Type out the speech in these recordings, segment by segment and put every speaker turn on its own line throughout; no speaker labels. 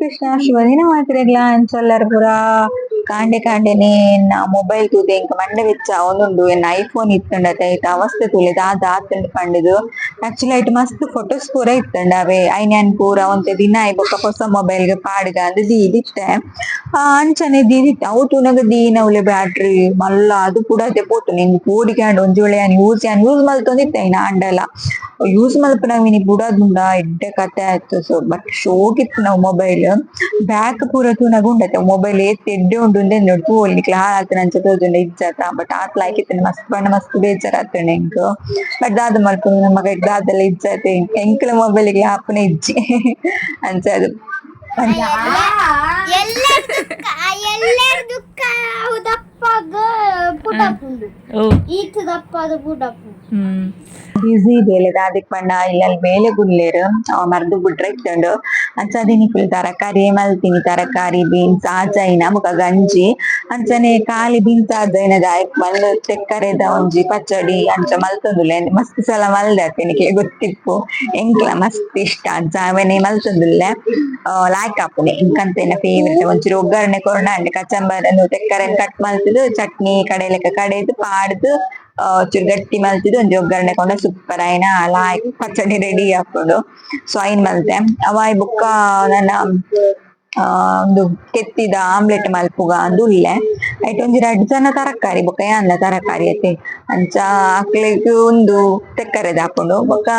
Krishna ಶುಭದಿನ ಮಾತ್ರೆಗ್ಲಾ ಅಂಚೊಲ್ಲರ್ ಪೂರ ಕಾಂಡೆ ಕಾಂಡೆನೆ ಎನ್ನ ಮೊಬೈಲ್ ತೂದೆ ಎಂಕ್ ಮಂಡೆ ಬೆಚ್ಚ ಆವೊಂದುಂಡು ಎನ್ನ ಐಫೋನ್ ಇತ್ತುಂಡತೆ ಐತ ಅವಸ್ಥೆ ತೂಲೆ ದಾದ ಆತುಂಡು ಪಂಡುದು. ಆಕ್ಚುಲಿ ಐಟ್ ಮಸ್ತ್ ಫೋಟೋಸ್ ಪೂರ ಇತ್ತುಂಡು ಅವೆ ಐನ್ ಯಾನ್ ಪೂರ ಒಂತೆ ದಿನ ಆಯಿ ಬೊಕ ಪೊಸ ಮೊಬೈಲ್ ಗ್ ಪಾಡ್ಗ ಅಂದ್ ದೀದಿತ್ತೆ. ಅಂಚನೆ ದೀದಿತ್ತೆ ಅವು ತೂನಗ ದೀನವ್ಲೆ ಬ್ಯಾಟ್ರಿ ಮಲ್ಲ ಅದು ಪುಡದೆ ಪೋತುಂಡು ಎಂಕ್ ಪೋಡಿಗೆ ಆಂಡ್ ಒಂಜಿ ವೇಳೆ ಯಾನ್ ಯೂಸ್ ಮಲ್ತೊಂದಿತ್ತೆ ಐನ್ ಆಂಡಲ ಯೂಸ್ ಮಲ್ಪುನಗ ಮಿನಿ ಪುಡದುಂಡ ಎಡ್ಡೆ ಕತೆ ಆತು. ಸೊ ಬಟ್ ಶೋಕಿತ್ತಿನವು ಮೊಬೈಲ್ ಬ್ಯಾಕ್ ಪೂರ ತೂನಗ ಉಂಡತೆ ಮೊಬೈಲ್ ಏತ್ ಎಡ್ಡೆ ಉಂಡು ಉಂದೆ ನೋಡ್ ತೂವೊಲಿ ನಿಕ್ಲೆ ಹಾಳಾತಿನಂಚ ತೋಜುಂಡು ಇಜ್ಜತ ಬಟ್ ಆತ್ ಲಾಯ್ಕ್ ಇತ್ತ್ಂಡ್ ಮಸ್ತ್ ಪಂಡ ಮಸ್ತ್ ಬೇಜಾರ್ ಆತುಂಡು ಎಂಕ್. ಬಟ್ ದಾದ ಮಲ್ಪುನು ನಮಕ್ ಐಟ್ ದಾದಲ ಇಜ್ಜತೆ ಎಂಕ್ಲೆ ಮೊಬೈಲ್ ಗ್ ಆಪುನ ಇಜ್ಜಿ ಅಂಚಾದ್.
ಎಲ್ಲರ ದುಃಖ ಎಲ್ಲರ ದುಃಖ ಅವು ದಪ್ಪಗ ಪುಟಪುಂಡು.
ಓ.
ಈತ ದಪ್ಪದ ಪುಟಪುಂಡು.
ಹ್ಮ್.
ಬ್ಯುಸಿ ಬೇಲೆ ದಾದಕ್ ಪಂಡ ಇಲ್ಲಲ್ ಬೇಲೆ ಕುಲ್ಲೆರ್ ಮರ್ದ್ ಬುಡ್ರೆ ಇತ್ತುಂಡು. ಅಂಚಾದ್ ಇನಿಕುಲು ತರಕಾರಿ ಮಲ್ತಿನಿ, ತರಕಾರಿ ಬೀನ್ಸ್ ಆಜಾಯಿನ ಬೊಕ ಗಂಜಿ ಅಂಚನೆ ಖಾಲಿ ಬೀನ್ಸ್ ಆಜಾಯಿನ ದಾಯೆಗ್ ಪಂದ್ ತೆಕ್ಕರೆದ ಒಂಜಿ ಪಚಡಿ ಅಂಚ ಮಲ್ತೊಂದುಲ್ಲೆ. ಮಸ್ತ್ ಸಲ ಮಲ್ದೆ ಅತೆ ನಿಕ್ಲೆಗ್ ಗೊತ್ತಿಪ್ಪು, ಎಂಕ್ಲ ಮಸ್ತ್ ಇಷ್ಟ ಅಂಚ ಅವೆನೆ ಮಲ್ತೊಂದುಲ್ಲೆ. ಲಾಯ್ಕ್ ಆಪುಂಡೆ ಎಂಕಂತ ಎನ್ನ ಫೇವರೇಟ್. ಒಂಚೂರು ಒಗ್ಗರಣೆ ಕೊರ್ಂಡ ಕಚಂಬರ್ ತೆಕ್ಕರೆನ್ ಕಟ್ ಮಲ್ತುದು ಚಟ್ನಿ ಕಡೆಲೆಕ ಕಡೆದ್ ಪಾಡ್ದ್ ಚೂರು ಗಟ್ಟಿ ಮಲ್ತುದು ಒಂಜಿ ಒಗ್ಗರಣೆ ಕೊರ್ಂಡ ಸೂಪರ್ ಆಯಿನ ಲಾಯ್ಕ್ ಪಚಡಿ ರೆಡಿ ಆಪುಂಡು. ಸೊ ಐನ್ ಮಲ್ತೆ. ಅವಾಯ್ ಬೊಕ್ಕ ನನ ಉಂದು ಕೆತ್ತಿದ ಆಮ್ಲೆಟ್ ಮಲ್ಪುಗ ಅಂದ್ ಉಲ್ಲೆ. ಐಟ್ ಒಂಜಿ ರಡ್ಡ್ ಜನ ತರಕಾರಿ ಬೊಕ್ಕ ಯಾನ್ಲ ತರಕಾರಿ ಅತೆ. ಅಂಚ ಅಕ್ಲೆಗ್ ಉಂದು ತೆಕ್ಕರೆದ ಆಪುಂಡು ಬೊಕ್ಕ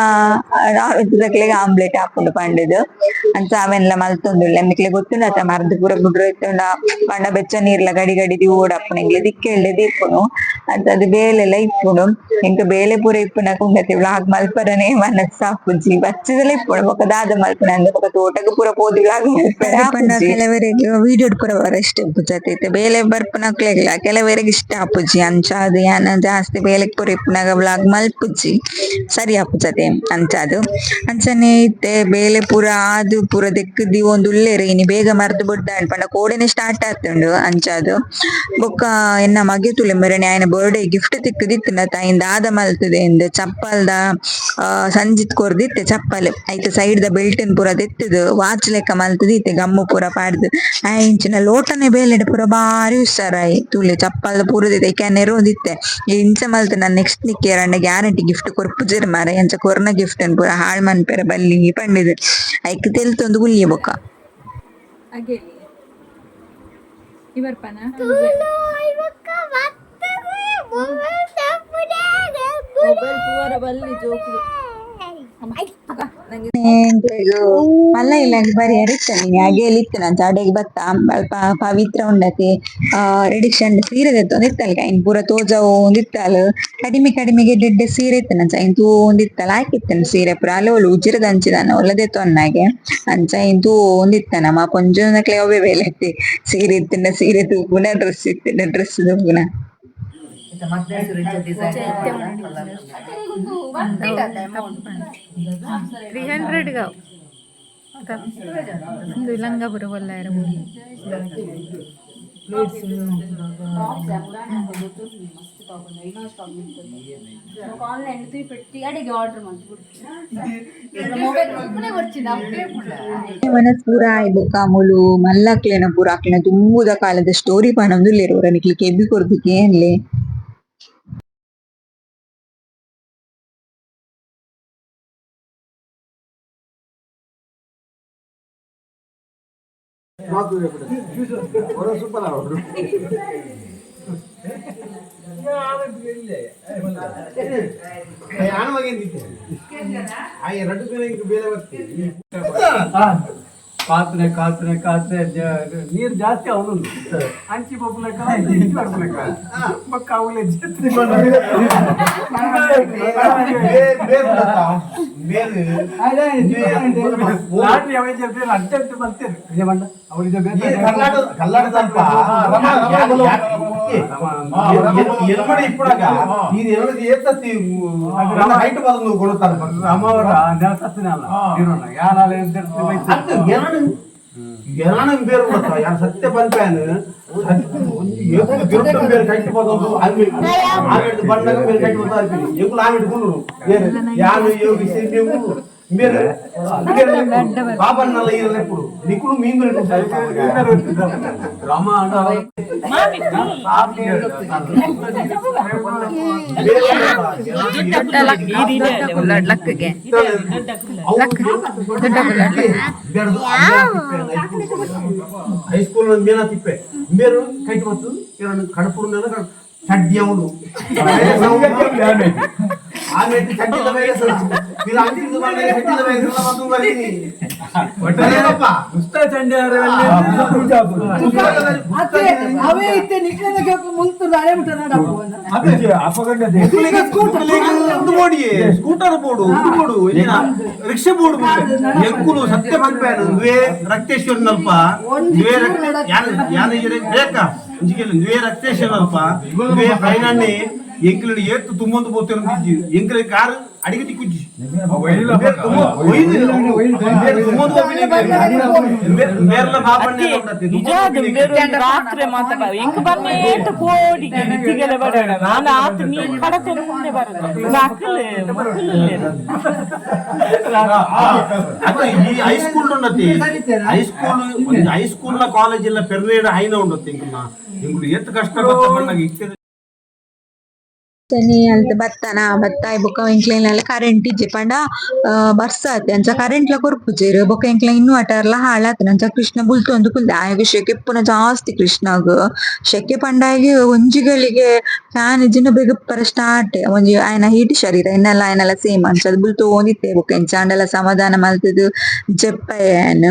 ನಾನ್ ವೆಜ್ ದಕ್ಲೆಗ್ ಆಮ್ಲೆಟ್ ಆಪುಂಡು ಪಂಡುದು. ಅಂಚ ಅವೆನ್ಲ ಮಲ್ತೊಂದುಲ್ಲೆ. ನಿಕ್ಲೆಗ್ ಗೊತ್ತುಂಡತ ಮರ್ದ್ ಪೂರ ಬುಡ್ರೆ ಇತ್ತುಂಡ ಪಂಡ ಬೆಚ್ಚ ನೀರ್ಲ ಗಡಿ ಗಡಿ ದೀವೊಡಾಪುಂಡು ಎಂಕ್ಲೆ ದಿಕ್ಕೆಲ್ಡೆ ದೀಪುನು. ಅಂಚಾದ್ ಬೇಲೆಲ ಇಪ್ಪುಂಡು. ಎಂಕ್ ಬೇಲೆ ಪೂರ ಇಪ್ಪುನಗ ಉಂಡತೆ ವ್ಲಾಗ್ ಮಲ್ಪರೆನೆ ಮನಸ್ ಆಪುಜಿ, ಬಚ್ಚದಲ ಇಪ್ಪುಂಡು. ಬೊಕ ದಾದ ಮಲ್ಪುನ ಅಂದ್ ಬೊಕ ತೋಟಗ್ ಪೂರ ಪೋದು ವ್ಲಾಗ್ ಮಲ್ಪೆರೆ ಆಪುಜಿ. ಕೆಲವರೆಗ್ ವಿಡಿಯೋ ಪೂರ ಬರ ಇಷ್ಟ ಇಪ್ಪುಜಿ ಅತೆ ಬೇಲೆ ಬರ್ಪುನಕ್ಲೆಗ್ಲ ಕೆಲವರೆಗ್ ಇಷ್ಟ ಆಪುಜಿ. ಅಂಚಾದ್ ಯಾನ್ ಜಾಸ್ತಿ ಬೇಲೆಗ್ ಪೂರ ಇಪ್ಪುನಗ ವ್ಲಾಗ್ ಮಲ್ಪುಜಿ, ಸರಿ ಆಪುಜತೆ ಅಂಚಾದ್. ಅಂಚನೆ ಇತ್ತೆ ಬೇಲೆ ಪೂರ ಆದ್ ಪೂರ ದೆಕ್ಕ್ ದೀವೊಂದು ಉಲ್ಲೆರ್. ಇನಿ ಬೇಗ ಮರ್ದ್ ಬುಡ್ದಾಂಡ್ ಪಂಡ ಕೋಡೆನೆ ಸ್ಟಾರ್ಟ್ ಆತುಂಡು ಅಂಚಾದ್. ಬೊಕ್ಕ ಎನ್ನ ಮಗೆ ತೂಲೆ ಮೆರೆನೆ ಆಯನ ಬರ್ಡೇ ಗಿಫ್ಟ್ ತಿಕ್ಕುದಿತ್ತುಂಡತ ಐನ್ ದಾದ ಮಲ್ತುದೆ ಇಂದ್ ಚಪ್ಪಲ್ದ ಸಂಜಿತ್ ಕೊರ್ದಿತ್ತೆ ಚಪ್ಪಲ್ ಐತ ಸೈಡ್ ದ ಬೆಲ್ಟ್ ನ್ ಪೂರ ದೆತ್ತುದು ವಾಚ್ ಲೆಕ್ಕ ಮಲ್ತುದಿತ್ತೆ ಗಮ್ಮು ಪೂರ ಪಾಡ್ದು. ಆಯೆ ಇಂಚಿನ ಲೋಟನೆ ಬೇಲೆಡ್ ಪೂರ ಬಾರಿ ಹುಷಾರಾಯೆ. ತೂಲೆ ಚಪ್ಪಲ್ ಪೂರ ದೆತ್ತ್ ಐಕೆ ನೆರೊಂದಿತ್ತೆ. ಇಂಚ ಮಲ್ತ್ ನನ್ ನೆಕ್ಸ್ಟ್ ನಿಕ್ಕೆರಂಡ ಗ್ಯಾರಂಟಿ ಗಿಫ್ಟ್ ಕೊರ್ಪುಜೆರ್ ಮಾರ್ರೆ, ಅಂಚ ಕೊರ್ನ ಗಿಫ್ಟ್ ನ್ ಪೂರ ಹಾಳ್ ಮನ್ಪೆರೆ ಬಲ್ಲಿ ಪಂಡುದು ಐಕ್ ತೆಲ್ತೊಂದು ಕುಲ್ಲಿಯೆ ಬೊಕ.
ಅಗೇಲಿ ಇವರ್ಪನ. ಮೊಬೈಲ್ ತೂವರ ಬಲ್ಲಿ ಜೋಕುಲು.
ಮಲ್ಲ ಇಲ್ಲಗ್ ಬರಿಯರೆ ಇತ್ತನೆ ಅಗೇಲ್ ಇತ್ತುಂಡು ಅಂಚ ಅಡೆಗ್ ಬತ್ತ ಅಲ್ಪ ಪವಿತ್ರ ಉಂಡತೆ ರೆಡಿಕ್ಷನ್ ಸೀರೆ ದೆತ್ತೊಂದು ಇತ್ತಲ್ ಐನ್ ಪೂರ ತೋಜವೊಂದಿತ್ತಲ್. ಕಡಿಮೆ ಕಡಿಮೆಗೆ ಎಡ್ಡೆ ಸೀರೆ ಇತ್ತುಂಡು ಅಂಚ ಐನ್ ತೂವೊಂದಿತ್ತಲ್. ಲಾಯ್ಕ್ ಇತ್ತುಂಡು ಸೀರೆ ಪೂರ ಅಲೋಲು ಉಜಿರೆದಂಚಿದಾನ ಒಲ್ಲ ದೆತ್ತೊನ್ನಾಗೆ ಅಂಚ ಐನ್ ತೂವೊಂದಿತ್ತ. ನಮ್ಮ ಪೊಂಜೊನಕ್ಲೆ ಅವ್ವೆ ಬೇಲೆ ಅತ್ತೆ, ಸೀರೆ ಇತ್ತುಂಡ ಸೀರೆ ತೂಪುನ, ಡ್ರೆಸ್ ಇತ್ತುಂಡ ಡ್ರೆಸ್ ತೂಪುನ.
300 ಗಾವ್ ಒಂದು ಲಂಗ ಪೂರ ಬೊಲ್ಲಾಯರ.
ಆನ್ಲೈನ್ ತೂಯಿ ಅಡಿಗೆ ಆರ್ಡರ್
ಮನಸ್ ಪೂರ ಆಯ್ ಬೊಕ್ಕ ಮೂಲು ಮಲ್ಲಕ್ಲೆನ ಪೂರ ಅಕ್ಲೆನ ದುಂಬುದ ಕಾಲದ ಸ್ಟೋರಿ ಪನೊಂದುಲ್ಲೆರ್ ಒರ ನಿಕ್ಲೆ ಕೆಬಿ ಕೊರ್ದು ಕೇನ್ಲೆ.
ಕಾತ್ರೆ ಕಾತ್ರೆ ಕಾತ್ರೆ ನೀರು ಜಾಸ್ತಿ ಅವನು ಅಂಚಿ ಪೊಪ್ಪುಲೆಕ್ಕ ಇಂಚಿ ಬರ್ಪುಲೆಕ್ಕ ಬೊಕ್ಕ ಅವುಲೆ. ಲಾಟ್ರಿ ಅವ ಅಡ್ಡಂತ ಬರ್ತೇನೆ ನಿಜಮಂಡ ಅವರಿಗೆ.
ಕರ್ನಾಟಕ ಎಲ್ಮಡೆ ಇಪ್ಪುನಾಗ ನೀನು ಎರಡು ಏತತ್ತಿ ಹೈಟ್ ಬದಲು ಕೊಡುತ್ತಾರೆ.
ರಮವರ ನೆಲಸತ್ತಿನ ಅಲ್ಲ ನೀರುಣ್ಣ ಯಾರಾಲ.
ಅದು ಎರಡು ಎರಣ ಬೇರೆ ಕೊಡುತ್ತ ಯಾರು ಸತ್ಯ ಪನ್ಪ್ಯಾನ್ ಏಪು ಬೇರೆ ಕೈಟ್ ಬದಲು ಅಲ್ಲಿ ಆಮೇಲೆ ಬಂದಾಗ ಬೇರೆ ಕೈಟ್ ಬರ್ತಾ ಇರ್ತೀನಿ. ಎಂಕುಲು ಆಮೇಲೆ ಕುಳ್ಳು ಏನು ಯಾರು ಯೋಗಿ ನೀವು మీరు బాబన్నల ఎప్పుడు నికులు మీందు
ರಾಮ
ಲಕ್ಕಗೆ
ಹೈಸ್ಕೂಲ್ ಮೇನ ತಿಪ್ಪೆ ಮೇರು ಕೈಟ್ ಮತ್ತು ಕಡಪುರ ಚಡ್ಡಿ ಅವನು ಆಮೇಲೆ ಚಡ್ಡಿದ ಮೇಲೆ మీరు అంటింది చడ్డిದ ಮೇಲೆ ಮತ್ತು ಬರೀನಿ
ದುಷ್ಟ ಚಂಡಿ
ಅವೇ ಇತ್ತೆ ನಿಕ್ಲೆನ ಕೇಕು ಮುಂತು ಅಳೆ ಮುಟ್ಟ
ಸ್ಕೂಟರ್ ಬೋಡು ಉಂದು ಬೋಡು ರಿಕ್ಷಾ ಬೋಡು ಎಂಕುಲು ಸತ್ಯ ಪನ್ಪೇನು ದ್ವೇ ರಕ್ತೇಶ್ವರನಲ್ಪ ದ್ವೇ ಯಾನ ರೇಖಾ ದ್ವೇ ರಕ್ತೇಶ್ವರನಲ್ಪ ದ್ವೇ ಪೈನಣ್ಣಿ ಎಂಕುಲು ಏತ್ತು ತುಂಬೊಂದು ಪೋತಿರು ಎಂಕುಲು ಕಾರು ಅಡಿಗೆ ತಿಕ್ಕುಜ್ಜಿ
ರಾತ್ರಿ ಮಾತ ಎಂಕ್ ಬನ್ನೇಟ ಕೋಡಿಗೆ ನಿತಿಗೆಲ್ಲ ಬರೋಣ ನಾನು ಆತ ನೀ ಕಡತೆ ಮುಂದೆ ಬರೋದು ಮಕ್ಕಳು ಮಕ್ಕಳು
ಈ high school ఉండತಿ high school high school college ಇಲ್ಲ ಪೆರ್ನೇಡ್ ಹೈನ ఉండొತ್ತು ಇಂಕುನ ಇಂಕುಲು ಏತ್ ಕಷ್ಟ ಗೊತ್ತ ಇತ್ತೆ
ಅಂಚನೆ ಅಲ್ತ ಬತ್ತನ ಬತ್ತಾಯಿ ಬೊಕ್ಕ ಎಂಕ್ಲೆನಲ್ಲ ಕರೆಂಟ್ ಇಜ್ಜಿ ಪಂಡ ಬರ್ಸಾತ್ ಅಂಚ ಕರೆಂಟ್ ಲ ಕೊರ್ಪುಜೆರ್ ಬೊಕ್ಕ ಎಂಕ್ಲ ಇನ್ವರ್ಟರ್ ಲ ಹಾಳಾತ್ಂಡ್ ಅಂಚ ಕೃಷ್ಣ ಬುಲ್ತೊಂದು ಕುಲ್ದೆ ಆಯಗ್ ಶೆಕೆ ಇಪ್ಪುನ ಜಾಸ್ತಿ ಕೃಷ್ಣಗ್ ಶೆಕೆ ಪಂಡ ಆಯಗ್ ಒಂಜಿ ಗಳಿಗೆ ಫ್ಯಾನ್ ಇಜ್ಜಿಂಡ ಬೇಗ ಪರ ಸ್ಟಾರ್ಟ್ ಒಂಜಿ ಆಯನ ಹೀಟ್ ಶರೀರ ಎನ್ನಲ ಆಯನಲ ಸೇಮ್ ಅಂಚ ಬುಲ್ತೊಂದಿತ್ತೆ ಬೊಕ್ಕ ಎಂಚ ಆಂಡಲ ಸಮಾಧಾನ ಮಲ್ತುದು ಜೆಪ್ಪಯೆ ಆಯನ್.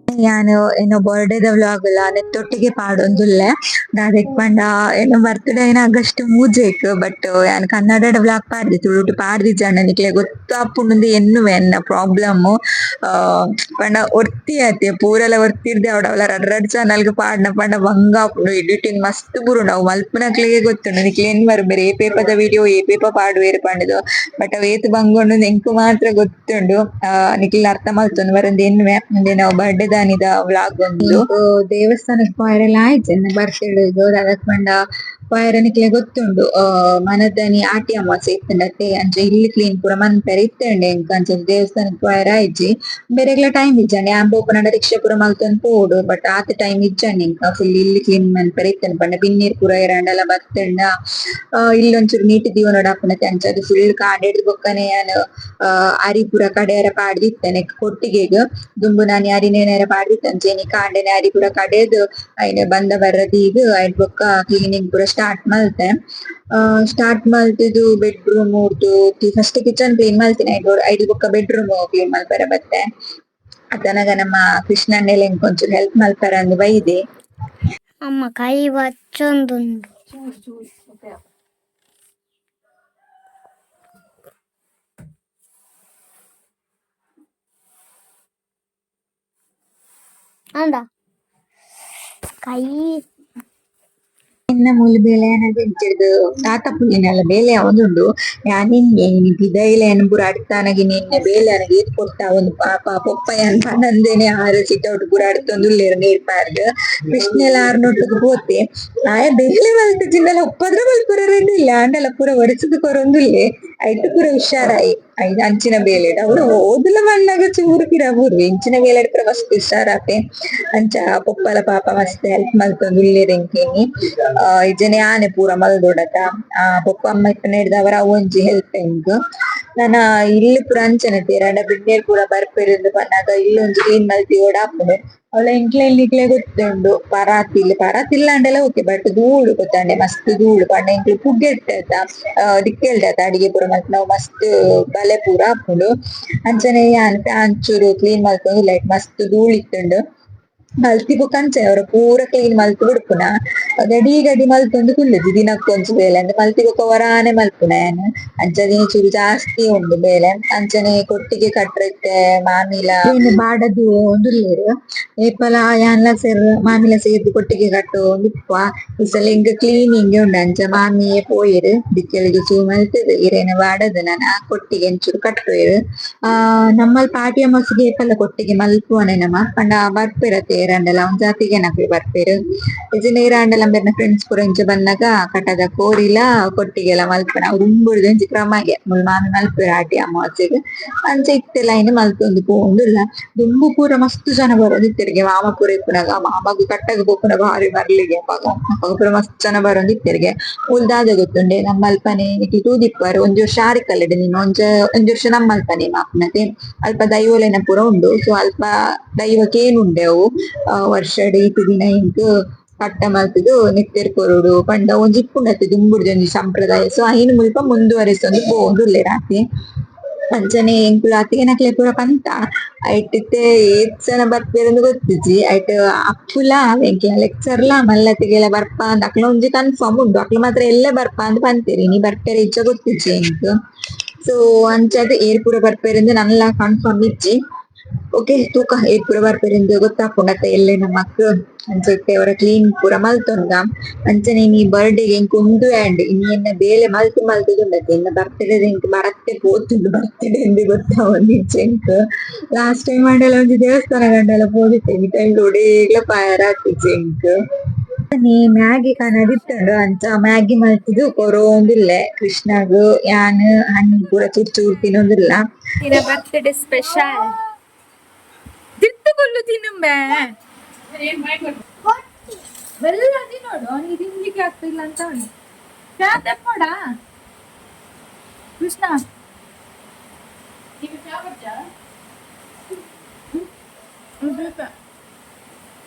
ಯಾನ್ ಎನ್ನ ಬರ್ಡೇ ದ ವ್ಲಾಗ್ ಲ ನೆತ್ತೊಟ್ಟಿಗೆ ಪಾಡೊಂದುಲ್ಲೆ ದಾದೆಕ್ ಪಂಡ ಎನ್ನ ಬರ್ತ್ಡೇ ಆಯಿನ ಆಗಸ್ಟ್ ಮೂಜೆಕ್ ಬಟ್ ಯಾನ್ ಕನ್ನಡಡ್ ವ್ಲಾಗ್ ಪಾಡ್ದೆ ತುಳುಟು ಪಾಡ್ದಿಜ್ಜಾಂಡ ನಿಕ್ಲೆ ಗೊತ್ತಾಪುಂಡು ಎನ್ನುವೆ ಎನ್ನ ಪ್ರಾಬ್ಲಮ್ ಪಂಡ ಒರ್ತಿ ಆತೆ ಪೂರೆಲ ಒರ್ತಿರ್ದೆ ಅವಡ ಅವಲ ರಡ್ಡ್ ರಡ್ಡ್ ಚಾನಲ್ ಗ್ ಪಾಡ್ನ ಪಂಡ ಬಂಗ ಆಪುಂಡು ಎಡಿಟಿಂಗ್ ಮಸ್ತ್ ಬುರುಂಡು ಅವು ಮಲ್ಪುನಕ್ಲೆಗೆ ಗೊತ್ತುಂಡು ನಿಕ್ಲೆ ಎನ್ನುವರ್ ಬೇರೆ ಏಪೇಪದ ವಿಡಿಯೋ ಏಪೇಪ ಪಾಡುವೆರ್ ಪಂಡುದು ಬಟ್ ಅವು ಏತ್ ಬಂಗ ಉಂಡು ಎಂಕ್ ಮಾತ್ರ ಗೊತ್ತುಂಡು ನಿಕ್ಲೆ ಅರ್ಥ ಮಲ್ತೊಂದು ಬರಂದ್ ಎನ್ನುವೆ ಉಂದೆನ ಬರ್ಡೇ ದಾನಿದ ವ್ಲಾಗ್ ಒಂದು ದೇವಸ್ಥಾನಕ್ ಪೋಯೆರೆಲ ಆಯ್ತು ಎನ್ನ ಬರ್ತ್ಡೇ ದಾದಕ್ ಪಂಡ ಪೋಯೆರೆ ನಿಕ್ಲೆ ಗೊತ್ತುಂಡು ಮನದಾನಿ ಆಟಿ ಅಮಾವಾಸ್ಯೆ ಇತ್ತುಂಡತೆ ಅಂಚ ಇಲ್ಲ್ ಕ್ಲೀನ್ ಪೂರ ಮನ್ಪೆರೆ ಇತ್ತುಂಡೆ ಎಂಕ್ ಅಂಚ ದೇವಸ್ಥಾನಕ್ ಪೋಯೆರೆ ಆಯ್ಜಿ ಬೇರೆಗ್ಲ ಟೈಮ್ ಇಜ್ಜಂಡಿ ಯಾನ್ ಪೋಪುನಂಡ ರಿಕ್ಷಾ ಪೂರ ಮಲ್ತೊಂದು ಪೋವೊಡು ಬಟ್ ಆತ್ ಟೈಮ್ ಇಜ್ಜಂಡಿ ಎಂಕ್ ಫುಲ್ ಇಲ್ಲ್ ಕ್ಲೀನ್ ಮನ್ಪೆರೆ ಇತ್ತುಂಡು ಪಂಡ ಬಿನ್ನೀರ್ ಪೂರ ಏರಾಂಡಲ ಬತ್ತುಂಡ ಇಲ್ಲ್ ಒಂಚೂರು ನೀಟ್ ದೀವೊನೊಡು ಆಪುಂಡತೆ ಅಂಚ ಅದು ಫುಲ್ ಕಾಡೆಡ್ದ್ ಬೊಕ್ಕನೆ ಯಾನ್ ಅರಿ ಪೂರ ಕಡೆಯರ ಪಾಡ್ದಿತ್ತೇನೆ ಕೊಟ್ಟಿಗೆಗ್ ದುಂಬು ನಾನಿ ಅರಿ ನೇನೆರೆ ಪಾಡ್ದಿತ್ತೆ ಅಂಚ ಇನಿ ಕಾಂಡೆನೆ ಅರಿ ಪೂರ ಕಡೆದ್ ಐನ್ ಬಂದ ಬರ್ರದೀದ್ ಐಟ್ ಬೊಕ್ಕ ಕ್ಲೀನಿಂಗ್ ಪೂರ ಸ್ಟಾರ್ಟ್ ಮಲ್ತೆ ಸ್ಟಾರ್ಟ್ ಮಲ್ತುದು ಬೆಡ್ ರೂಮ್ ಉರ್ದು first kitchen clean ಮಲ್ತಿನ ಐಡ್ ಬೊಕ್ಕ bed room clean ಮಲ್ಪೆರೆ ಬತ್ತೆ ಅತನಗ ನಮ್ಮ ಕೃಷ್ಣಣ್ಣೆಲ ಎಂಕ್ ಒಂಚೂರು ಹೆಲ್ಪ್ ಮಲ್ಪೆರೆ ಅಂದ್ ಬೈದೆ.
ಅಮ್ಮ ಕೈ ಬಚ್ಚೊಂದುಂಡು. ಅಂದ ಕೈ
ಎನ್ನ ಮೂಲು ಬೇಲೆ ಯಾನಗ ತಾತ ಪುಲ್ಲಿನಲ್ಲ ಬೇಲೆ ಆವೊಂದುಂಡು ಯಾನ್ ಇನ್ಯೆ ಇನಿ ಪಿದಯಿಲ ಯಾನ್ ಪೂರ ಅಡ್ತಾನಗ ಇನಿ ಬೇಲೆ ಯಾನಗ ಏತ್ ಕೊರ್ತ ಆವೊಂದು ಪಾಪ ಪೊಪ್ಪ ಯಾನ್ ಪನಂದೆನೆ ಆರ್ ಸಿಟ್ ಔಟ್ ಪೂರ ಅಡ್ತೊಂದುಲ್ಲೆರ್ ನೀರ್ ಪಾರ್ದ್ ಕೃಷ್ಣೆಲ ಆರ್ನೊಟ್ಟುಗು ಪೋತೆ ಆಯೆ ಬೇಲೆ ಮಲ್ತುಜಿಂಡಲ ಉಪದ್ರ ಮಲ್ಪುರೆ ರೆಡಿ ಇಲ್ಲ ಆಂಡಲ ಪೂರ ಒರೆಸುದು ಕೊರೊಂದುಲ್ಲೆ ಐಟ್ ಪೂರ ಹುಷಾರಾಯೆ ಐನ್ ಅಂಚಿನ ಬೇಲೆಡ್ ಅವ್ರು ಓದುಲ ಮಣ್ಣಾಗ ಚೂರು ಪಿರ ಬೂರ್ವೆ ಇಂಚಿನ ಬೇಲೆಡ್ ಪೂರ ಮಸ್ತ್ ಹುಷಾರಾಪೆ ಅಂಚ ಪೊಪ್ಪಲ ಪಾಪ ಮಸ್ತ್ ಹೆಲ್ಪ್ ಮಲ್ತೊಂದುಲ್ಲೆರ್ ಎಂಕ್ ಇನಿ ಇಜ್ಜನೆ ಯಾನೆ ಪೂರ ಮಲ್ದೊಡತ ಪೊಪ್ಪ ಅಮ್ಮ ಇಪ್ಪುನೆಡ್ದಾವರ ಅವು ಒಂಜಿ ಹೆಲ್ಪ್ ಎಂಕ್ ನನ ಇಲ್ಲ್ ಪೂರ ಅಂಚನೆ ತೇರಾಂಡ ಬಿನ್ನೆರ್ ಪೂರ ಬರ್ಪೆರ್ ಇಂದ್ ಪನ್ನಗ ಇಲ್ಲ್ ಒಂಜಿ ಕ್ಲೀನ್ ಮಲ್ತಿವೊಡು ಆಪುಂಡು ಅವ್ಲ ಎಂಕ್ಲೆ ನಿಕ್ಲೆ ಗೊತ್ತುಂಡು ಪರಾತ್ ಪರಾತ್ ಇಲ್ಲಾಂಡಲ ಓಕೆ ಬಟ್ ಧೂಳು ಗೊತ್ತಾಂಡೆ ಮಸ್ತ್ ಧೂಳು ಪಂಡ ಎಂಕ್ಲೆ ಪುಗೆಟ್ಟ್ ದಿಕ್ಕೆಲ್ಡ್ ಅತ ಅಡಿಗೆ ಪೂರ ಮಲ್ಪುನವು ಮಸ್ತ್ ಬಲೆ ಪೂರ ಆಪುಂಡು ಅಂಚನೆ ಯಾನ್ ಫ್ಯಾನ್ ಚೂರು ಕ್ಲೀನ್ ಮಲ್ತೊಂದುಲ್ಲೆ ಐಟ್ ಮಸ್ತ್ ಧೂಳು ಇತ್ತುಂಡು. ಮಲ್ತಿ ಬೊಕ ಅಂಚ ಅವರ ಪೂರ ಕ್ಲೀನ್ ಮಲ್ತ್ ಬುಡ್ಪುನ ಗಡಿ ಗಡಿ ಮಲ್ತೊಂದು ಕುಲ್ಲುಜಿ ದಿನಕ್ಕೊಂಜಿ ಬೇಲೆ ಅಂದ್ ಮಲ್ತಿ ಬೊಕ ವರಾನೆ ಮಲ್ಪುನ ಯಾನ್. ಅಂಚನೆ ಚೂರು ಜಾಸ್ತಿ ಉಂಡು ಬೇಲೆ. ಅಂಚನೆ ಕೊಟ್ಟಿಗೆ ಕಟ್ರೆ ಮಾಮಿಲ ಬಾಡದು ಉಲ್ಲೆರ್ ಏಪಲ ಯಾನ್ಲ ಸೇರ್ ಮಾಮಿಲ ಸೇರ್ದ್ ಕೊಟ್ಟಿಗೆ ಕಟ್ಟೊಂದು ಇಪ್ಪುವ. ಈ ಸಲ ಎಂಕ್ ಕ್ಲೀನಿಂಗ್ ಉಂಡು ಅಂಚ ಮಾಮಿಯೇ ಪೋಯೆರ್ ದಿಕ್ಕೆಲ್ಗ್ ಸೂ ಮಲ್ತುದು ಇರೆನ ಬಾಡದು ನನ ಕೊಟ್ಟಿಗೆ ಒಂಚೂರು ಕಟ್ಟುವೆರ್. ನಮ್ಮಲ್ಪ ಆಟಿ ಅಮಾವಾಸ್ಯೆಗ್ ಏಪಲ ಕೊಟ್ಟಿಗೆ ಮಲ್ಪುವನೆ ನಮ ಪಂಡ ಬರ್ಪೆರ್ ಅತೆ ಏರಾಂಡಲ ಒಂಜಾತಿಗೆನಕುಲು ಬರ್ಪೆರ್. ಇಜ್ಜಿಂಡ ಏರಾಂಡಲ ಅಮ್ಮೆರ್ನ ಫ್ರೆಂಡ್ಸ್ ಪೂರ ಇಂಚ ಬನ್ನಗ ಕಟ್ಟದ ಕೋರಿಲ ಕೊಟ್ಟಿಗೆಲ ಮಲ್ಪುನ ಅವು ದುಂಬುರ್ದು ಒಂಜಿ ಕ್ರಮಗೆ ಮುಲ್ ಮಾಮಿ ಮಲ್ಪುವೆರ್ ಆಟಿ ಅಮಾವಾಸ್ಯೆಗ್. ಅಂಚ ಇತ್ತೆಲ ಐನ್ ಮಲ್ತೊಂದು ಪೋವೊಂದುಲ್ಲ. ದುಂಬು ಪೂರ ಮಸ್ತ್ ಜನ ಬರೊಂದಿತ್ತೆರ್ಗೆ ಮಾಮ ಪೂರ ಇಪ್ಪುನಗ ಮಾಮಗ್ ಕಟ್ಟಗ್ ಪೋಪುನ ಬಾರಿ ಮರ್ಲಿಗೆ ಅಪಗ ಅಪಗ ಪೂರ ಮಸ್ತ್ ಜನ ಬರೊಂದಿತ್ತೆರ್ಗೆ. ಮೂಲು ದಾದ ಗೊತ್ತುಂಡೆ ನಮ್ಮಲ್ಪನೆ ನಿಕ್ಲ್ ತೂದಿಪ್ಪರ್ ಒಂಜಿ ವರ್ಷ ಆರಿಕಲ್ಲೆಡ್ ನಿನ್ನ ಒಂಜ ಒಂಜಿ ವರ್ಷ ನಮ್ಮಲ್ಪನೆ ಮಾಪುನತೆ ಅಲ್ಪ ದೈವೊಲೆನ ಪೂರ ಉಂಡು. ಸೊ ಅಲ್ಪ ದೈವಕ್ಕೇನುಂಡೆ ಅವು ವರ್ಷಡ್ ಈತ್ ದಿನ ಎಂಕ್ ಕಟ್ಟ ಮಲ್ತುದು ನೆತ್ತೆರ್ ಕೊರೊಡು ಪಂಡ ಒಂಜಿ ಇಪ್ಪುಂಡತೆ ದುಂಬುರ್ದು ಒಂಜಿ ಸಂಪ್ರದಾಯ. ಸೊ ಐನ್ ಮುಲ್ಪ ಮುಂದುವರಿಸೊಂದು ಪೋವೊಂದುಲ್ಲೆರ್ ಆತೆ. ಅಂಚನೆ ಎಂಕುಲು ಅತ್ತಿಗೆನಕ್ಲೆ ಪೂರ ಪಂತ ಐಟ್ ಇತ್ತೆ ಏತ್ ಜನ ಬರ್ಪೆರ್ ಗೊತ್ತಿಜ್ಜಿ. ಐಟ್ ಅಪ್ಪುಲ ಎಂಕ್ಲ ಲೆಕ್ಚರ್ಲ ಮಲ್ಲತ್ತಿಗೆಲ ಬರ್ಪ ಅಂದ್ ಅಕ್ಲ್ನ ಒಂಜಿ ಕನ್ಫರ್ಮ್ ಉಂಡು. ಅಕ್ಲು ಮಾತ್ರ ಎಲ್ಲೆ ಬರ್ಪ ಅಂದ್ ಪಂತೆರ್ ಇನಿ ಬರ್ಪೆರೆ ಇಜ್ಜ ಗೊತ್ತಿಜ್ಜಿ ಎಂಕ್. ಸೊ ಅಂಚಾದ್ ಏರ್ ಪೂರ ಬರ್ಪೆರ್ ನನಲ ಕನ್ಫರ್ಮ್ ಇಜ್ಜಿ. ಓಕೆ ತೂಕ ಏರ್ ಪೂರ ಬರ್ಪೆರ್ ಗೊತ್ತಾಪುಂಡು ಅತ್ತ ಎಲ್ಲೆ ನಮಕ್. ಅಂಚ ಇತ್ತೆ ಒರ ಕ್ಲೀನ್ ಪೂರ ಮಲ್ತೊನ್ಗ. ಅಂಚನೆ ಇನಿ ಬರ್ಡೇ ಎಂಕ್ ಉಂದುವೇ ಆಂಡ್ ಇನಿ ಎನ್ನ ಬೇಲೆ ಮಲ್ತ್ ಮಲ್ತ್ ಉಂಡತೆ ಎನ್ನ ಬರ್ತ್ಡೇ ಎಂಕ್ ಮರತ್ತೆ ಪೋತುಂಡು ಬರ್ತ್ಡೇ ಇಂದ್ ಗೊತ್ತಾವೊಂದಿಜ್ಜಿ ಎಂಕ್. ಲಾಸ್ಟ್ ಟೈಮ್ ಆಂಡಲ ಒಂಜಿ ದೇವಸ್ಥಾನ ಗಂಡಲ ಪೋದಿತ್ತೆ ಈ ಟೈಮ್ ಒಡೇಗ್ಲ ಪಾಯೆರೆ ಆತಿಜಿ ಎಂಕ್. ನೀ ಮ್ಯಾಗಿ ಕನದಿತ್ತುಂಡು ಅಂಚ ಮ್ಯಾಗಿ ಮಲ್ತುದು ಕೊರೊಂದುಲ್ಲೆ ಕೃಷ್ಣಗ್ ಯಾನ್ ಹಣ್ಣು ಪೂರ ಚೂರ್ ಚೂರ್ ತಿನೊಂದುಲ್ಲ.
ಬರ್ತ್ಡೇ ಸ್ಪೆಷಲ್ ತಿತ್ತು ಕುಲ್ಲು ತಿನ್ನುಂಬೆ ಬೆಲ್ಲ ತಿನ್ನೋಡು ಅವನಿಗೆ ತಿನ್ಲಿಕ್ಕೆ ಆಗ್ತಿಲ್ಲ ಅಂತ ಉಂಟು. ಫ್ಯಾನ್ ತೆಪ್ಪೋಡ ಕೃಷ್ಣ.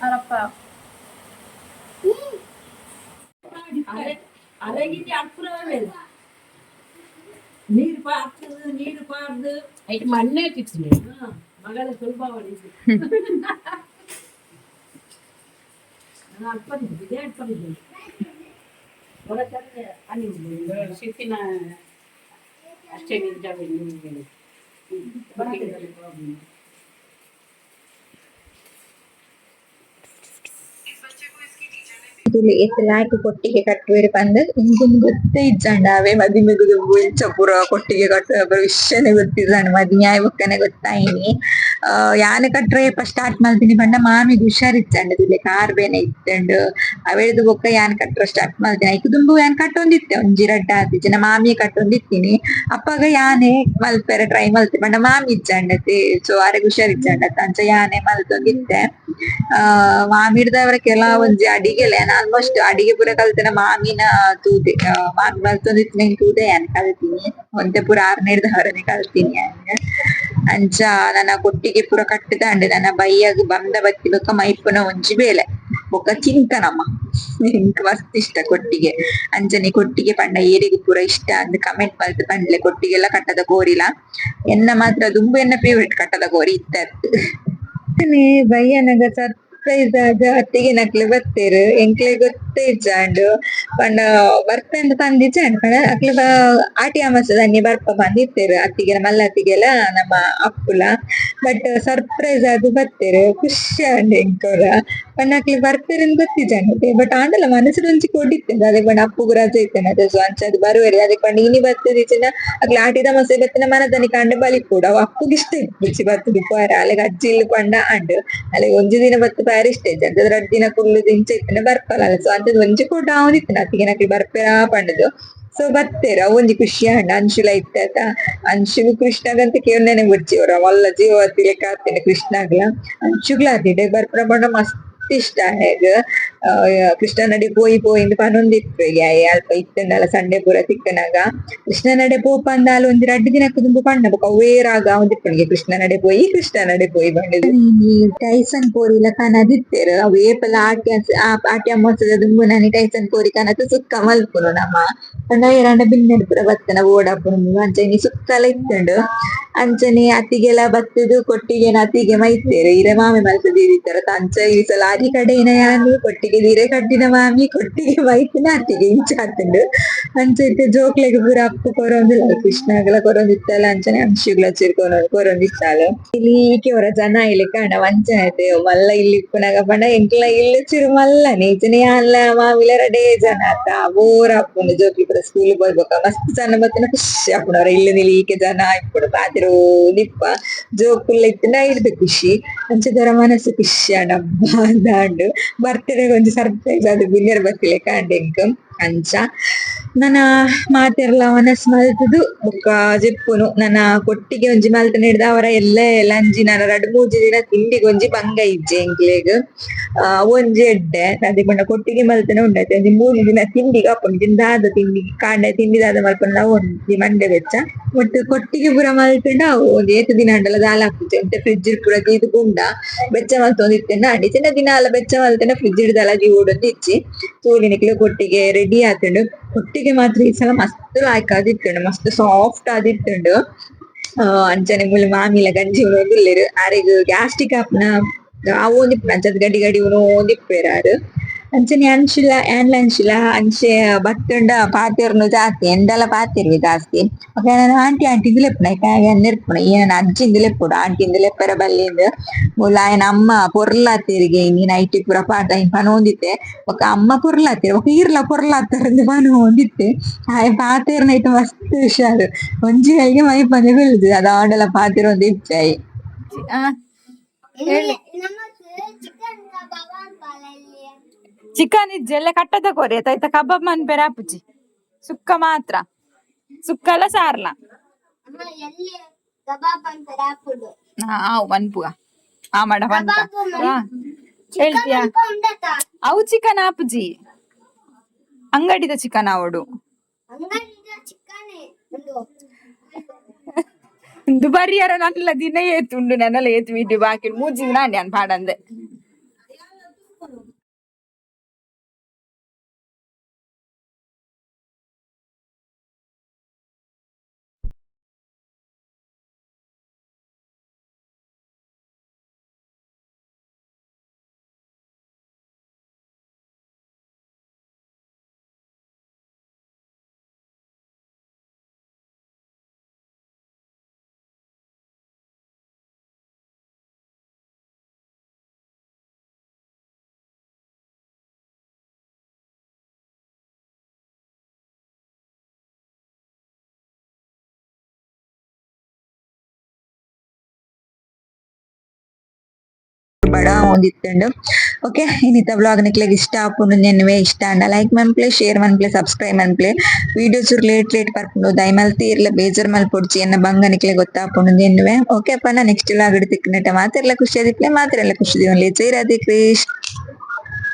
ಅರಪ್ಪ
ನೀರು ಪಾರ್ತದು ನೀರು ಪಾರ್ದು
ಐಟ್ ಮಣ್ಣೆ ತಿಕ್ಸ್ನಿ
ಮಗಳ ಸುಲಭ ನಾನು ಅಲ್ಪದಿದ್ದು ಇದೇ ಅಲ್ಪದಿದ್ದು ಅಲ್ಲಿ
ಸಿತ್ತಿನ ಅಷ್ಟೇ ನಿಜ.
ಏತ್ ಲಾಯ್ಕ್ ಕೊಟ್ಟಿಗೆ ಕಟ್ಟುವೆರ್ ಪಂದ್ ಎಂಕೊಂದು ಗೊತ್ತೇ ಇಜ್ಜಾಂಡ್ ಅವೇ ಮದಿಮೆಗ್ ದುಂಬು ಇಂಚ ಪೂರ ಕೊಟ್ಟಿಗೆ ಕಟ್ಟುವ ವಿಷ್ಯನೆ ಗೊತ್ತಿಜ್ಜಾಂಡ್ ಮದಿಮೆ ಆಯಿ ಬೊಕ್ಕನೆ ಗೊತ್ತಾಯಿನಿ. ಯಾನ್ ಕಟ್ರೆ ಏಪ ಸ್ಟಾರ್ಟ್ ಮಲ್ತಿನಿ ಪಂಡ ಮಾಮಿಗ್ ಹುಷಾರಿಜ್ಜಾಂಡ್ ತುಲೆ ಕಾರ್ ಬೇನೆ ಇತ್ತುಂಡು. ಅವೆಡ್ದ್ ಬೊಕ್ಕ ಯಾನ್ ಕಟ್ರೆ ಸ್ಟಾರ್ಟ್ ಮಲ್ತಿನಿ. ಐಕ್ ದುಂಬು ಯಾನ್ ಕಟ್ಟೊಂದಿತ್ತೆ ಒಂಜಿ ರಡ್ಡ್ ಆತಿಜಿ ಮಾಮಿಯೇ ಕಟ್ಟೊಂದಿತ್ತಿನಿ. ಅಪಗ ಯಾನೆ ಮಲ್ಪೆರೆ ಟ್ರೈ ಮಲ್ತೆ ಪಂಡ ಮಾಮಿ ಇಜ್ಜಾಂಡತೆ ಸೊ ಅರೆಗ್ ಹುಷಾರಿಜ್ಜಾಂಡತ ಅಂಚ ಯಾನೆ ಮಲ್ತೊಂದಿತ್ತೆ. ಮಾಮಿಡ್ದವರ ಕೆಲವೊಂಜಿ ಅಡಿಗೆಲ ಯಾನ್ ಆಲ್ಮೋಸ್ಟ್ ಅಡಿಗೆ ಪೂರ ಕಲ್ತಿನ ಮಾಮಿನ ತೂದೆ. ಮಾಮಿ ಮಲ್ತೊಂದಿತ್ತಿನ ತೂದೆ ಯಾನ್ ಕಲ್ತಿನಿ. ಒಂತೆ ಪೂರ ಆರ್ನೆಡ್ದವರನೆ ಕಲ್ತಿನಿ ಯಾನ್. ಅಂಚ ನನ ಕೊಟ್ಟಿಗೆ ಪೂರ ಕಟ್ಟುದಾಂಡ್ ನನ ಬಯ್ಯಗ್ ಬಂದ ಬತ್ತಿ ಬೊಕ್ಕ ಮೈಪುನ ಒಂಜಿ ಬೇಲೆ ಬೊಕ್ಕ ಚಿಂತನಮ್ಮ. ಎಂಕ್ ಮಸ್ತ್ ಇಷ್ಟ ಕೊಟ್ಟಿಗೆ. ಅಂಚನೆ ಕೊಟ್ಟಿಗೆ ಪಂಡ ಏರೆಗ್ ಪೂರ ಇಷ್ಟ ಅಂದ್ ಕಮೆಂಟ್ ಮಲ್ತ್ ಪನ್ಲೆ. ಕೊಟ್ಟಿಗೆಲ ಕಟ್ಟದ ಕೋರಿಲ ಎನ್ನ ಮಾತ್ರ ದುಂಬು ಎನ್ನ ಫೇವರೇಟ್ ಕಟ್ಟದ ಕೋರಿ ಇತ್ತೆ ಬಯ್ಯನಗ ಸರ್ಪ್ರೈಸ್ ಆದ್ ಅತ್ತಿಗೆನಕ್ಲು ಬತ್ತೆರ್ ಎಂಕ್ಲೆ ಗೊತ್ತೇ ಇಜ್ಜಾಂಡ್. ಪಂಡ ಬರ್ಪೆಂದ್ ಪಂದಿಜ್ಜಾಂಡ್ ಪಂಡ ಅಕ್ಲು ಆಟಿ ಅಮಾವಾಸ್ಯೆದಾನಿ ಬರ್ಪ ಪಂದಿತ್ತೆರ್ ಅತ್ತಿಗೆಲ ಮಲ್ಲ ಅತ್ತಿಗೆಲ ನಮ್ಮ ಅಪ್ಪುಲ. ಬಟ್ ಸರ್ಪ್ರೈಸ್ ಆದ್ ಬತ್ತೆರ್ ಖುಷಿ ಆಂಡ್ ಎಂಕೊರ. ಪಂಡ ಅಕ್ಲು ಬರ್ಪೆರ್ ಗೊತ್ತಿಜ್ಜಾಂಡ್ ಬಟ್ ಆಂಡಲ ಮನಸ್ಸುಡ್ ಒಂಜಿ ಕೊಡಿತ್ತೆಂಡ್ ದಾಯೆ ಪಂಡ ಅಪ್ಪುಗು ರಜೆ ಇತ್ತೆಂಡ್ ಸೊ ಅಂಚಾದ್ ಬರುವೆರ್ ದಾಯೆ ಪಂಡ ಇನಿ ಬತ್ತುದಿಜಿಂಡ ಅಕ್ಲು ಆಟಿದ ಅಮಾವಾಸ್ಯೆ ಬತ್ತಿನ ಮನದಾನಿ ಕಾಂಡೆ ಬಲಿಪೊಡು ಅವು ಅಪ್ಪುಗ್ ಇಷ್ಟ ಇಪ್ಪುಜಿ ಬತ್ತುದು ಪೋಯೆರೆ ಅಲೆಗ್ ಅಜ್ಜಿ ಇಲ್ಲ್ ಪಂಡ ಆಂಡ್. ಅಲೆಗ್ ಒಂಜಿ ದಿನ ಬತ್ತ್ ಪೋಯೆರೆ ಇಷ್ಟ ಇಜ್ಜಿ ಅಂಚಾದ್ ರಡ್ಡ್ ದಿನ ಕುಲ್ಲುದು ಇಂಚ ಇತ್ತ್ಂಡ ಬರ್ಪಲ್ ಸೊ ಅಂಚಾದ್ ಒಂಜಿ ಕೋಟ ಆವೊಂದಿತ್ತ್ಂಡ್ ಅತ್ತಿಗೆನಕ್ಲು ಬರ್ಪೆರಾ ಪಂಡುದು. ಸೊ ಬತ್ತೆರ್ ಅವು ಒಂಜಿ ಖುಷಿ ಆಂಡ್ ಅನ್ಶುಲ ಇತ್ತೆ ಅತ ಅನ್ಶುಗು ಕೃಷ್ಣಗಂತ ಕೇಂಡನೆ ಬೊಡ್ಚಿ ಒರ ಮಲ್ಲ ಜೀವ ಬತ್ತಿಲೆಕ ಆತಿಂಡ್ ಕೃಷ್ಣಗ್ಲ ಅನ್ಶುಗ್ಲ ಆತಿಡೆ ಬರ್ಪುನ ಪಂಡ ಮಸ್ತ್ ಇಷ್ಟ ಆಯಗ್. ಕೃಷ್ಣನಡೆ ಪೋಯಿ ಪೋಯಿ ಇಂದ್ ಪನೊಂದಿಪ್ಪುವೆಗೆ ಆಯೆ ಅಲ್ಪ ಇತ್ತ್ಂಡಲ ಸಂಡೆ ಪೂರ ತಿಕ್ಕುನಗ. ಕೃಷ್ಣನಡೆ ಪೋಪಂದಾಲ್ ಒಂಜಿ ರಡ್ಡ್ ದಿನಕ್ ದುಂಬು ಪಂಡ ಬೊಕ ಅವ್ವೇ ರಾಗ ಆವೊಂದಿಪ್ಪುಂಡು ಕೃಷ್ಣನಡೆ ಪೋಯಿ ಕೃಷ್ಣನಡೆ ಪೋಯಿ ಪಂಡುದು. ಟೈಸನ್ ಕೋರಿಲ ಕನದಿತ್ತೆರ್ ಅವು ಏಪಲ ಆಟಿ ಆಟಿ ಅಮಾವಾಸ್ಯೆದ ದುಂಬುನಾನಿ ಟೈಸನ್ ಕೋರಿ ಕನತ್ ಸುಕ್ಕ ಮಲ್ಪುನು ನಮ. ಪಂಡ ಏರಾಂಡ ಬಿನ್ನೆರ್ ಪೂರ ಬತ್ತುಂಡ ಬೋಡಾಪುಂಡು ಅಂಚ ಇನಿ ಸುಕ್ಕಲ ಇತ್ತುಂಡು. ಅಂಚನೆ ಅತ್ತಿಗೆಲ ಬತ್ತುದು ಕೊಟ್ಟಿಗೆನ ಅತ್ತಿಗೆ ಮೈತೇರು ಇರೆ ಮಾಮಿ ಮಲ್ತ್ ದೀದಿತ್ತೆರ್ ಅಂಚ ಈ ಸಲ ಅರಿ ಕಡೆಯಿನ ಯಾನ್ ಕೊಟ್ಟಿಗೆ ಇರೆ ಕಟ್ಟಿನ ಮಾಮಿ ಕೊಟ್ಟಿಗೆ ಮೈತಿನ ಅತ್ತಿಗೆ ಇಂಚ ಆತುಂಡು. ಅಂಚ ಇತ್ತೆ ಜೋಕ್ಲೆಗ್ ಪೂರ ಅಪ್ಪು ಕೊರೊಂದುಲ್ಲ ಕೃಷ್ಣಗ್ಲ ಕೊರೊಂದಿತ್ತಲ್ಲ ಅಂಚನೆ ಅಂಶುಗ್ಲ ಚೂರು ಕೊರೊಂದಿತ್ತಾಲ್. ಇಲ್ಲಿ ಒರ ಜನ ಇಲೆಕ ಆಂಡ ಅಂಚನೆ ಆತೆ ಮಲ್ಲ ಇಲ್ಲ್ ಇಪ್ಪುನಗ ಪಂಡ ಎಂಕ್ಲ ಇಲ್ಲ್ ಚೂರು ಮಲ್ಲನೆ ಇಜ್ಜಿಂಡ ಯಾನ್ಲ ಮಾಮಿಲ ರಡ್ಡೇ ಜನ ಅತ್ತ ಬೋರ್ ಆಪುಂಡು ಜೋಕ್ಲು ಪೂರ ಸ್ಕೂಲ್ ಪೋಯಿ ಬೊಕ ಮಸ್ತ್ ಜನ ಬತ್ತಿನ ಖುಷಿ ಆಪುಂಡು ಅವರ ಇಲ್ಲ್ ನಿಲೀಕೆ ಜನ ಇಪ್ಪುಡು ಪಾತೆರೊಂದಿಪ್ಪ ಜೋಕುಲ್ಲ ಇತ್ತ್ಂಡ ಐಡ್ದ್ ಖುಷಿ ಅಂಚ ಮನಸ್ಸು ಖುಷಿ ಆಂಡ್ ಅಬ್ಬಾ ಅಂದ್ ಬರ್ತ್ಡೇ ಒಂಜಿ ಸರ್ಪ್ರೈಸ್ ಆದ್ ಬಿನ್ನೆರ್ ಬತ್ತಿಲೆಕ ಆಂಡ್ ಎಂಕ್. ಅಂಚ ನನ ಮಾತೆರ್ಲ ವನಸ್ ಮಲ್ತುದು ಬೊಕ್ಕ ಜೆಪ್ಪುನು ನನ ಕೊಟ್ಟಿಗೆ ಒಂಜಿ ಮಲ್ತ್ ಅವರ ಎಲ್ಲೆ ಲಂಜಿ ನನ ರಡ್ಡ್ ಮೂಜಿ ದಿನ ತಿಂಡಿಗ್ ಒಂಜಿ ಬಂಗ ಇಜ್ಜಿ ಎಂಕ್ಲೆಗ್. ಒಂಜಿ ಎಡ್ಡೆ ದಾದೆಗ್ ಪಂಡ ಕೊಟ್ಟಿಗೆ ಮಲ್ತ್ಂಡ ಉಂಡತೆ ಒಂಜಿ ಮೂಜಿ ದಿನ ತಿಂಡಿಗ್ ಆಪುಂಡು ದಾದ ತಿಂಡಿ ಕಾಂಡೆ ತಿಂಡಿ ದಾದ ಮಲ್ಪುಂಡ ಒಂಜಿ ಮಂಡೆ ಬೆಚ್ಚ. ಒಟ್ಟು ಕೊಟ್ಟಿಗೆ ಪೂರ ಮಲ್ತ್ಂಡ ಅವು ಒಂಜಿ ಏತ್ ದಿನ ಆಂಡಲ ದಾಲ ಆಪುಜಿ ಒಂತೆ ಫ್ರಿಡ್ಜ್ ಪೂರ ದೀದ್ ಗುಂಡ ಬೆಚ್ಚ ಮಲ್ತೊಂದಿತ್ತ್ಂಡ ಆಂಡ್ ಇಜ್ಜಿಂಡ ದಿನಾಲ ಬೆಚ್ಚ ಮಲ್ತ್ಂಡ ಫ್ರಿಡ್ಜ್ ಡ್ ದಾಲ ದೀವೊಡುಂದು ಇಜ್ಜಿ. ತೂಲೆ ನಿಕ್ಲೆ ಕೊಟ್ಟಿಗೆ ರೆಡಿ ಆತುಂಡು. ಕೊಟ್ಟಿಗೆ ಮಾತ್ರ ಈ ಸಲ ಮಸ್ತ್ ಲಾಯ್ಕ್ ಆದಿತ್ತುಂಡು ಮಸ್ತ್ ಸಾಫ್ಟ್ ಆದಿತ್ತುಂಡು. ಅಂಚನೆ ಮೂಲು ಮಾಮಿಲ ಗಂಜಿ ಉನೊಂದುಲ್ಲೆರ್ ಆರೆಗ್ ಗ್ಯಾಸ್ಟ್ರಿಕ್ ಆಪುನ ಆವೊಂದಿಪ್ಪುಂಡು ಅಂಚಾದ್ ಗಡಿ ಗಡಿ ಉನೊಂದಿಪ್ಪುವೆರ್ ಆರ್. ಅಂಚನೆ ಅಂಚಿಲ ಯಾನ್ಲ ಅಂಚಿಲ ಅಂಚೆ ಬತ್ತುಂಡ ಪಾತೆರ್ನು ಜಾಸ್ತಿ ಎಂಡಲ ಪಾತೆರ್ವೆ ಜಾಸ್ತಿ. ಬೊಕ ಎನನ್ ಆಂಟಿ ಆಂಟಿ ಇಂದ್ ಲೆಪ್ಪುನು ಐಕ್ ಆಯೆ ನೆರ್ಪುನು ಈ ಎನನ್ ಅಜ್ಜಿ ಇಂದ್ ಲೆಪ್ಪೊಡು ಆಂಟಿ ಇಂದ್ ಲೆಪ್ಪೆರೆ ಬಲ್ಲಿಂದ್. ಮೂಲು ಆಯನ ಅಮ್ಮ ಪೊರ್ಲಾತೆರ್ಗೆ ಇನಿ ನೈಟಿ ಪೂರ ಪಾಡ್ದ್ ಐನ್ ಪನೊಂದಿತ್ತೆ. ಬೊಕ ಅಮ್ಮ ಪೊರ್ಲಾತೆರ್ ಬೊಕ ಈರ್ಲ ಪೊರ್ಲಾತೆರ್ ಇಂದ್ ಪನೊಂದಿತ್ತೆ. ಆಯೆ ಪಾತೆರ್ನೈಟ್ ಮಸ್ತ್ ಹುಷಾರ್ ಒಂಜಿ ಗಳಿಗೆ ಮೈಪಂದೆ ಕುಲ್ಲುದು ದಾದಾಂಡಲ ಪಾತೆರೊಂದು ಇತ್ತೆ ಆಯೆ.
ಚಿಕನ್ ಇಜ್ಜೆಲ್ಲ ಕಟ್ಟದ ಕೊರಿ ಆಯ್ತ ಕಬಾಬ್ ಮನ್ಪೆರೆ ಆಪುಜಿ ಸುಕ್ಕ ಮಾತ್ರ ಸುಕ್ಕಲ ಸಾರ್ಲ. ಆವು ಮನ್ಪುಗ ಆ ಮಡ ಪನ್ಪ ಹೇಳ್ತೀಯಾ ಅವು ಚಿಕನ್ ಆಪುಜಿ ಅಂಗಡಿದ ಚಿಕನ್ ಆವೊಡು ದುಬಾರಿಯರ ನಲ್ಲ ದಿನ ಏತುಂಡು ನನ್ನಲ ಏತು ವೀಡಿಯೋ ಬಾಕಿ ಮೂಜಿ ದಿನ ಆಂಡ್ ಯಾನ್ ಪಾಡಂದೆ.
ಬಡ ಒಂದಿತ್ತುಂಡು. ಓಕೆ, ಇನ್ನಿತ ವ್ಲಾಗ್ ನಿಕ್ಲೆಗ್ ಇಷ್ಟ ಆಪುಂಡು ನೆನ್ವೆ ಇಷ್ಟ ಆಂಡ ಲೈಕ್ ಮನ್ಪ್ಲೆ, ಶೇರ್ ಮನ್ಪ್ಲೆ, ಸಬ್ಸ್ಕ್ರೈಬ್ ಮನ್ಪ್ಲೆ. ವಿಡಿಯೋ ಚೂರು ಲೇಟ್ ಲೇಟ್ ಬರ್ಪುಂಡು ದಯಮಲ್ತ್ ಇರ್ಲ ಬೇಜಾರ್ ಮಲ್ಪೊಡ್ಚಿ ಎನ್ನ ಬಂಗ ನಿಕ್ಲೆಗ್ ಗೊತ್ತಾಪುಂಡು ನೆನ್ವೆ. ಓಕೆ ಅಪ್ಪ, ನೆಕ್ಸ್ಟ್ ವ್ಲಾಗ್ ತಿಕ್ಕಿನಟ್ಟ ಮಾತೆರ್ಲ ಖುಷಿ ಆದಿಪ್ಲೆ ಮಾತೆರ್ಲ ಖುಷಿ ದೀವೊನ್ಲೆ. ಜೈ ರಾಧೆ ಕೃಷ್ಣ.